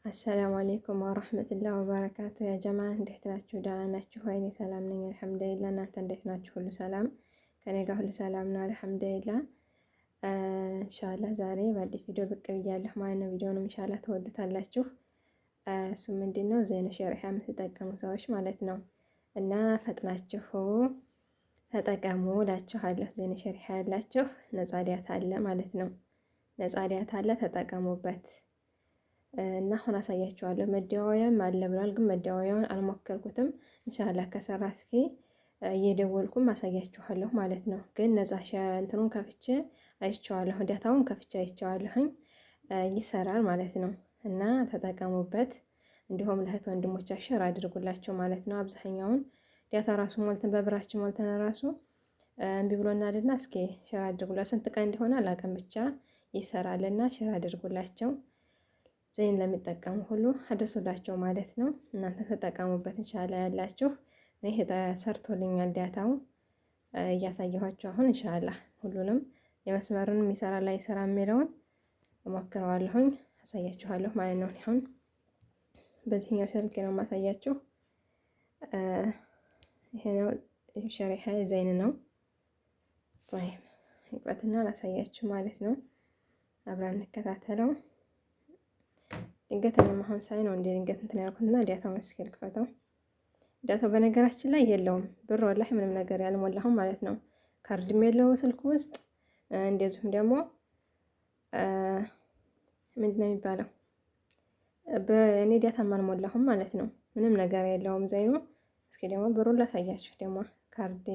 السلام عليكم ورحمة الله وبركاته። يا جماعة እንዴት ናችሁ? ደህና ናችሁ ወይ? እኔ ሰላም ነኝ الحمد لله። እናንተ እንዴት ናችሁ? ሁሉ ሰላም? ከኔ ጋር ሁሉ ሰላም ነው الحمد لله። إن شاء الله ዛሬ በአዲስ ቪዲዮ ብቅ ብያለሁ ማለት ነው። ቪዲዮንም إن شاء الله ትወዱታላችሁ። እሱ ምንድን ነው ዘይን شريحة የምትጠቀሙ ሰዎች ማለት ነው እና ፈጥናችሁ ተጠቀሙ እላችኋለሁ። ዘይን شريحة ያላችሁ ነጻ data አለ ማለት ነው። ነጻ data አለ፣ ተጠቀሙበት። እና አሁን አሳያችኋለሁ። መደዋወያም አለ ብሏል፣ ግን መደዋወያውን አልሞከርኩትም። إن شاء الله ከሰራ እስኪ እየደወልኩም አሳያችኋለሁ ማለት ነው። ግን ነጻ እንትኑን ከፍቼ አይቼዋለሁ፣ data ውን ከፍቼ አይቼዋለሁኝ፣ ይሰራል ማለት ነው። እና ተጠቀሙበት። እንዲሁም ለእህት ወንድሞቻችሁ share አድርጉላቸው ማለት ነው። አብዛኛውን data ራሱ ሞልተን በብራችን ሞልተን ራሱ እምቢ ብሎናልና እስኪ share አድርጉላቸው። ስንት ቀን እንደሆነ አላውቅም፣ ብቻ ይሰራልና share አድርጉላቸው። ዘይን ለሚጠቀሙ ሁሉ አድርሱላቸው ማለት ነው። እናንተ ተጠቀሙበት إن شاء الله ያላችሁ እኔ ሰርቶልኛል data ው እያሳየኋቸው አሁን إن شاء الله ሁሉንም የመስመሩንም ይሰራ ላይ ይሰራ የሚለውን እሞክረዋለሁኝ አሳያችኋለሁ ማለት ነው። አሁን በዚህኛው ስልክ ነው የማሳያችሁ። ይሄ ነው شريحة ዘይን ነው። ወይም ይቅበትና ላሳያችሁ ማለት ነው። አብረን እንከታተለው። ድንገት እኔም አሁን ሳይ ነው እንደ ድንገት እንትን ያልኩትና data ውን እስኪ ልክፈተው። data ው በነገራችን ላይ የለውም ብር والله ምንም ነገር ያልሞላሁም ማለት ነው። ካርድም የለው ስልኩ ውስጥ እንደዚሁም ደግሞ ምንድን ነው የሚባለው በእኔ data ም አልሞላሁም ማለት ነው። ምንም ነገር የለውም ዘይኑ። እስኪ ደግሞ ብሩን ላሳያችሁ። ደግሞ ካርድ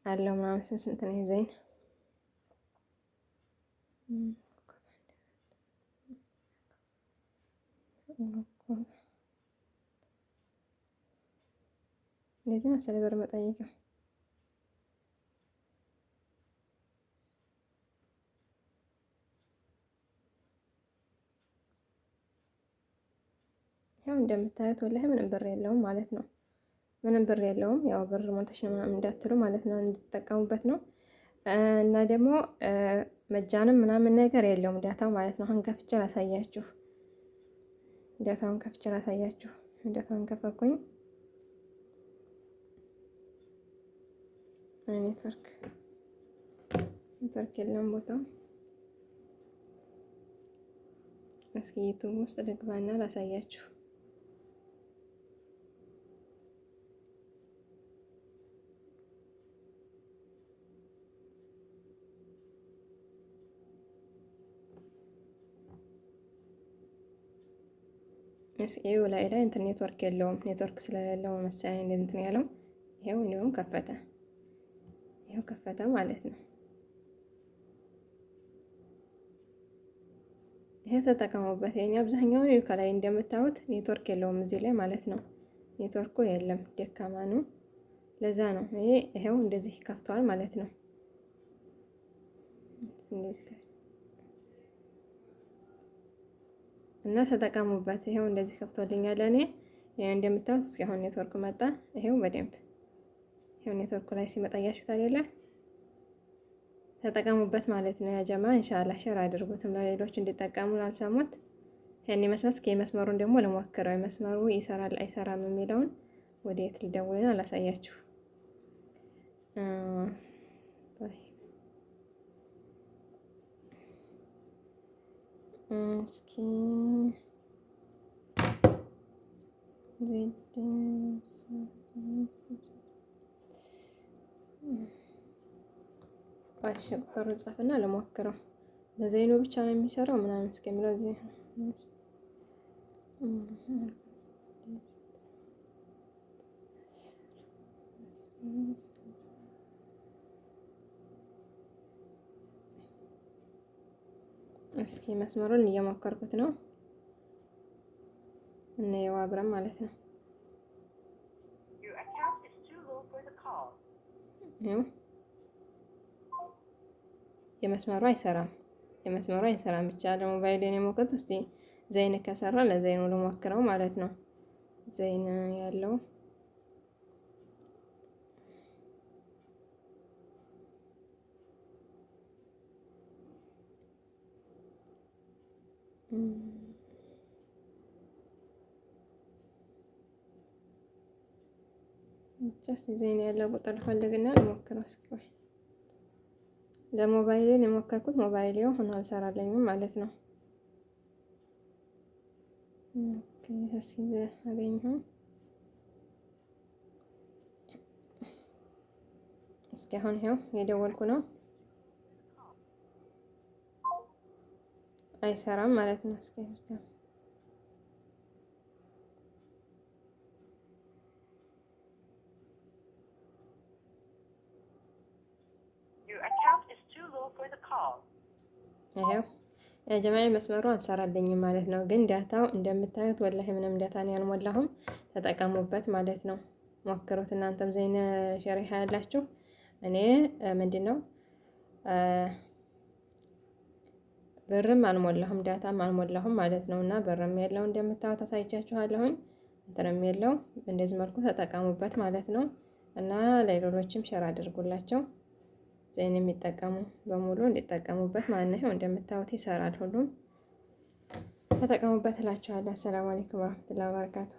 አለው ምናምን ስንት ነው ዘይን? እንደዚህ መሰለ ብር መጠየቂያው ያው እንደምታዩት ወላሂ ምንም ብር የለውም ማለት ነው። ምንም ብር የለውም። ያው ብር ሞልተሽ ነው ምናምን እንዳትሉ ማለት ነው፣ እንድትጠቀሙበት ነው። እና ደግሞ መጃንም ምናምን ነገር የለውም data ው ማለት ነው። አሁን ከፍቼ ላሳያችሁ፣ data ውን ከፍቼ ላሳያችሁ። data ውን ከፈኩኝ ኔትወርክ ኔትወርክ የለም ቦታው። እስኪ ዩቱብ ውስጥ ልግባና ላሳያችሁ። ኤስኤው ላይ ላይ እንትን ኔትወርክ የለውም። ኔትወርክ ስለሌለው መሰለኝ እንትን ያለው። ይሄው እንዲሁም ከፈተ፣ ይሄው ከፈተ ማለት ነው። ይሄ ተጠቀሙበት። የኛ አብዛኛውን ከላይ እንደምታዩት ኔትወርክ የለውም እዚህ ላይ ማለት ነው። ኔትወርኩ የለም፣ ደካማ ነው። ለዛ ነው ይሄ ይሄው እንደዚህ ከፍቷል ማለት ነው። እንደዚህ እና ተጠቀሙበት። ይሄው እንደዚህ ከፍቶልኛል እኔ ይሄው እንደምታዩት። እስኪ አሁን ኔትወርክ መጣ። ይሄው በደንብ ይሄው ኔትወርኩ ላይ ሲመጣ እያችሁት አይደለ? ተጠቀሙበት ማለት ነው። يا جماعة إن شاء الله share አድርጉትም ለሌሎች እንዲጠቀሙ ላልሰሙት። ይሄን ይመስላል። እስኪ የመስመሩን ደግሞ ልሞክረው። የመስመሩ ይሰራል አይሰራም የሚለውን ወዴት ልደውልና አላሳያችሁ። እስኪ እሺ ቁጥሩን ጻፍና ልሞክረው። ለዘይኑ ብቻ ነው የሚሰራው ምናምን እስከሚለው እዚህ እስኪ መስመሩን እየሞከርኩት ነው። እናየው አብረን ማለት ነው። የመስመሩ አይሰራም፣ የመስመሩ አይሰራም። ብቻ ለሞባይል የሞከርኩት እስቲ ዘይን ከሰራ ለዘይኑ ልሞክረው ማለት ነው። ዘይን ያለው ብቻ ዜን ያለው ቁጥር ፈልግና ልሞክረው እስኪ። ቆይ ለሞባይሌን የሞከርኩት ሞባይሌ ሆኖ አልሰራለኝም ማለት ነው። እስኪ አገኘሁ። እስኪ አሁን ይኸው የደወልኩ ነው፣ አይሰራም ማለት ነው። እስኪ ይኸው ጀማዓ መስመሩ አልሰራልኝም ማለት ነው። ግን data ው እንደምታዩት ወላሂ ምንም data ነው ያልሞላሁም። ተጠቀሙበት ማለት ነው። ሞክሩት እናንተም ዘይን شريحة ያላችሁ። እኔ ምንድን ነው ብርም አልሞላሁም data ም አልሞላሁም ማለት ነው። እና ብርም የለው እንደምታዩት አሳይቻችኋለሁኝ። እንትንም የለው እንደዚህ መልኩ ተጠቀሙበት ማለት ነው። እና ለሌሎችም share አድርጉላቸው። ዘይን የሚጠቀሙ በሙሉ እንዲጠቀሙበት ማለት ነው። እንደምታዩት ይሰራል። ሁሉም ተጠቀሙበት እላችኋለሁ። አሰላሙ አለይኩም ወረህመቱላሂ ወበረካቱ።